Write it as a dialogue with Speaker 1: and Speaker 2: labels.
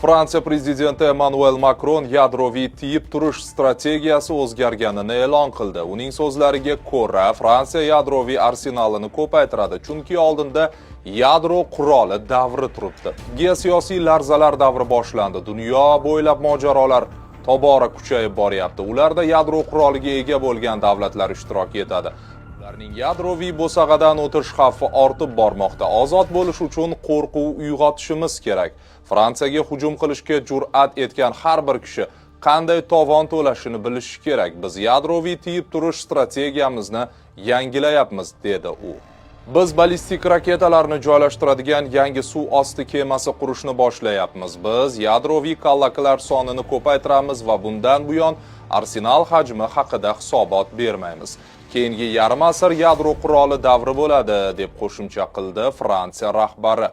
Speaker 1: Fransiya prezidenti Emmanuel Makron yadroviy tiyib turish strategiyasi o'zgarganini e'lon qildi. Uning so'zlariga ko'ra, Fransiya yadroviy arsenalini ko'paytiradi, chunki oldinda yadro quroli davri turibdi. Geosiyosiy larzalar davri boshlandi. Dunyo bo'ylab mojarolar tobora kuchayib boryapti. Ularda yadro quroliga ega bo'lgan davlatlar ishtirok etadi. Ularning yadroviy bo'sag'adan o'tish xavfi ortib bormoqda. Ozod bo'lish uchun qo'rquv uyg'otishimiz kerak. Fransiyaga hujum qilishga jur'at etgan har bir kishi qanday tovon to'lashini bilishi kerak. Biz yadroviy tiyib turish strategiyamizni yangilayapmiz, dedi u. Biz ballistik raketalarni joylashtiradigan yangi suv osti kemasi qurishni boshlayapmiz. Biz yadroviy kallaklar sonini ko'paytiramiz va bundan buyon arsenal hajmi haqida hisobot bermaymiz. Keyingi yarim asr yadro quroli davri bo'ladi, deb qo'shimcha qildi Fransiya rahbari.